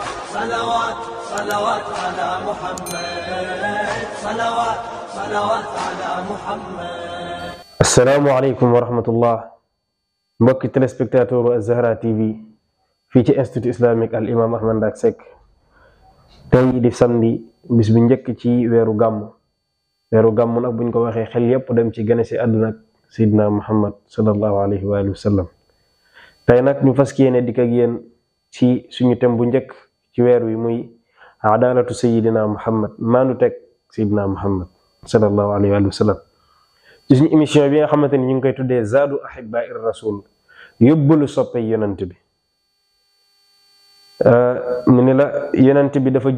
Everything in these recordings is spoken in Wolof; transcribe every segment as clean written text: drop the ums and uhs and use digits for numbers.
صلوات صلوات على محمد صلوات صلوات على محمد. asalaamaaleykum wa rahmatullah mbokki téléspectateur Az-Zahra TV fii ci institut islamique al imam Ahmed Ndack Seck tey di samedi bis bi njëkk ci weeru gàmm nag buñ ko waxee xel yépp dem ci gane si àdduna ak Seydina Muhammad sallallahu alayhi wa sallam. tey nag ñu fas yéene dikk ak yéen ci suñu thème bu njëkk ci weer wi muy adalatu Seydina Muhammad maandu teg Seydina Muhammad sallallahu alayhi wa sallam ci suñu émission bi nga xamante ni ñu ngi koy tuddee zaadu ahibba'i rasul yóbbalu soppe yonent bi. mu ne la yonent bi dafa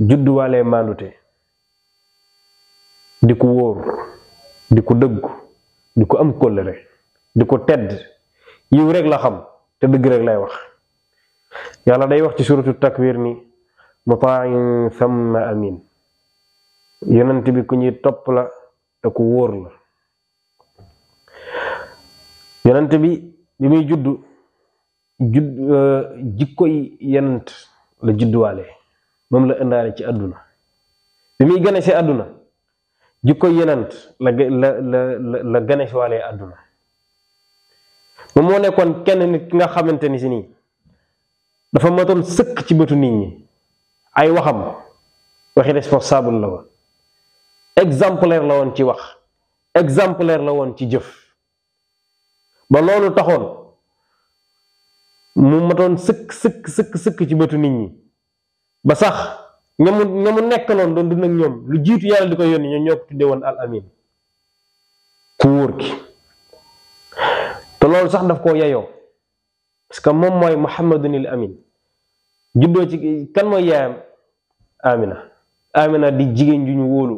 judduwaalee maandute di ko wóor di ko dëggu di ko am kóllëre di ko tedd yiw rek la xam te dëgg rek lay wax. yàlla day wax ci suratu takwir ni muta'in thumma amin yonent bi ku ñuy topp la te ku wóor la. yonent bi muy jikkoy yonent la judduwaale moom la ëndaale ci àdduna bi muy gane si àdduna jikkoy yonent la gane si waale àdduna. moom moo nekkoon kenn nit ki nga xamante ni si nii dafa matoon sëkk ci bëtu nit ñi ay waxam waxi responsable la woon exemplaire la woon ci wax exemplaire la woon ci jëf ba loolu taxoon mu matoon sëkk ci bëtu nit ñi ba sax ñamu nekkaloon doon dund ak ñoom lu jiitu yàlla di ko yónni ñoo ko tuddee woon al amin ku wóor ki te loolu sax daf koo yeyoo parce que moom mooy muhammadunil amin juddoo ci kan mooy yaayam amina di jigéen ju ñu wóolu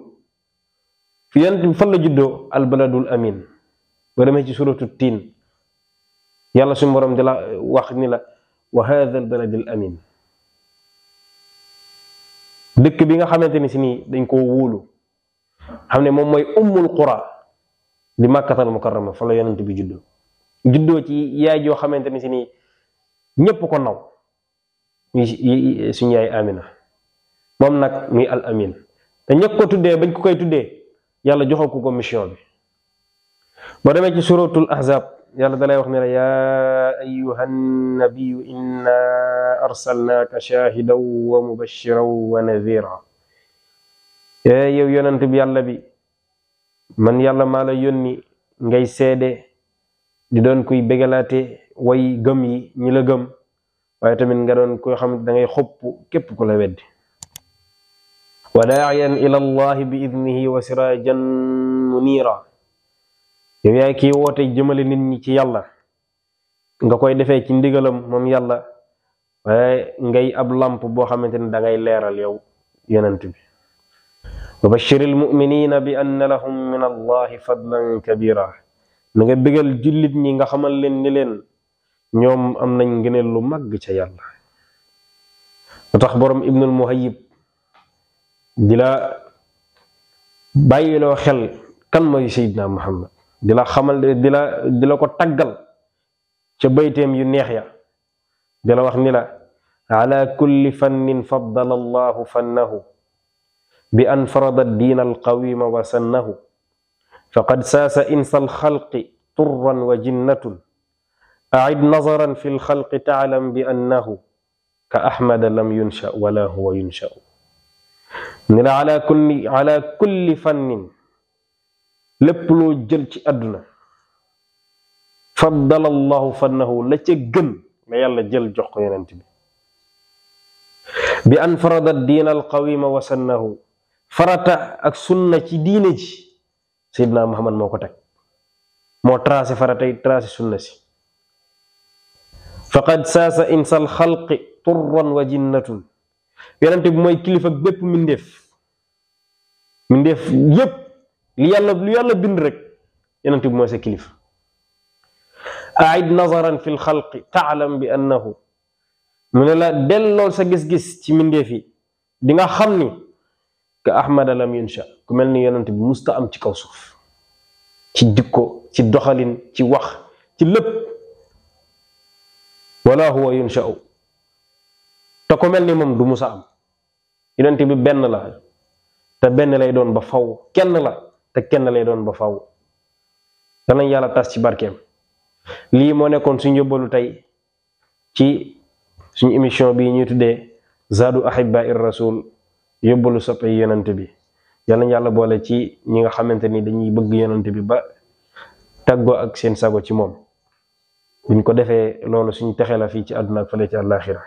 fi yonent bi fan la juddoo albaladul amin ba demee ci suratu tiin yàlla suñu borom di la wax ni la wa hadha albaladil amin dëkk bi nga xamante ni si nii dañ koo wóolu xam ne moom mooy ummul qura di màkkatal mukarrama fa la yonent bi juddoo ci yaay joo xamante ni si nii ñépp ko naw suñu yaay amina moom nag muy al amin te ñëpp ko tuddee bañ ko koy tuddee yàlla joxal ko mission bi. boo demee ci suratul ahzab yàlla dalay wax ne la yaa ayyuhan nabiyyu inna arsalnaaka shaahidan wa mubashiran wa nadhira yow yonent bi yàlla bi man yàlla maa la yónni ngay seede di doon kuy bégalaate way gëm yi ñi la gëm waaye tamit nga doon koy xam da ngay xopp képp ku la weddi wa daa'iyan ila allahi bi idnihi wa sirajan munira yow yaay kii woote jëmale nit ñi ci yàlla nga koy defee ci ndigalam moom yàlla waaye ngay ab lamp boo xamante ne da ngay leeral yow yonent bi wa bashiril mu'minina bi anna lahum min allahi fadlan kabira na nga bégal jullit ñi nga xamal leen ni leen ñoom am nañ ngëneel lu màgg ca yàlla. moo tax borom ibnul muhayyib di la bàyyiloo xel kan mooy Seydina Muhammad di la xamal di la ko taggal ca bayteem yu neex ya di la wax ni la ala kulli fannin faddala allahu fannahu bi an farada ad-diin al-qawima wa sannahu faqad saasa insa alxalqi turran wa jinnatun أعد نظرا في الخلق تعلم بأنه كأحمد لم ينشأ ولا هو ينشأ نلا على كل فن lépp loo jël ci àdduna faddala allahu fannahu la ca gën la yàlla jël jox ko yonent bi an farada diina alqawima wa sannahu farata ak sunna ci diine ji Seydina Muhammad moo ko teg moo tracé faratay tracé sunna si faqad saasa insal xalqi turran wa jinnatun yonent bi mooy kilifa bépp mindeef yépp lu yàlla bind rek yonent bi mooy sa kilifa. aid nazaran fi lxalqi taalam bi annahu mu ne la dellool sa gis-gis ci mindeef yi di nga xam ni ka ahmada lam yunsha ku mel ni yonent bi musta am ci kaw suuf ci jikko ci doxalin ci wax ci lépp wala huwa yunsha'u te ko mel ni moom du musa am. yonent bi benn la te benn lay doon ba faw, kenn la te kenn lay doon ba faw. danañ yàlla tas ci barkeem. lii moo nekkoon suñu yóbbalu tey ci suñu émission bi ñuy tuddee Zaadu Ahibbaai Rasul, yóbbalu soppe yonent bi. yàlla nañ yàlla boole ci ñi nga xamante ni dañuy bëgg yonent bi ba tàggoo ak seen sago ci moom. buñ ko defee loolu suñu texe la fii ci àdduna ak fële ci àllaaxira.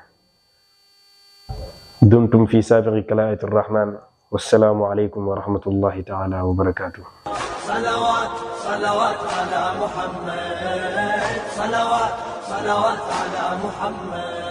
dumtum fi saabiqi kalaa'ati rahmaan. wassalaamu aleykum wa rahmatullahi taala wa barakaatuh. صلوات صلوات على محمد، صلوات صلوات على محمد.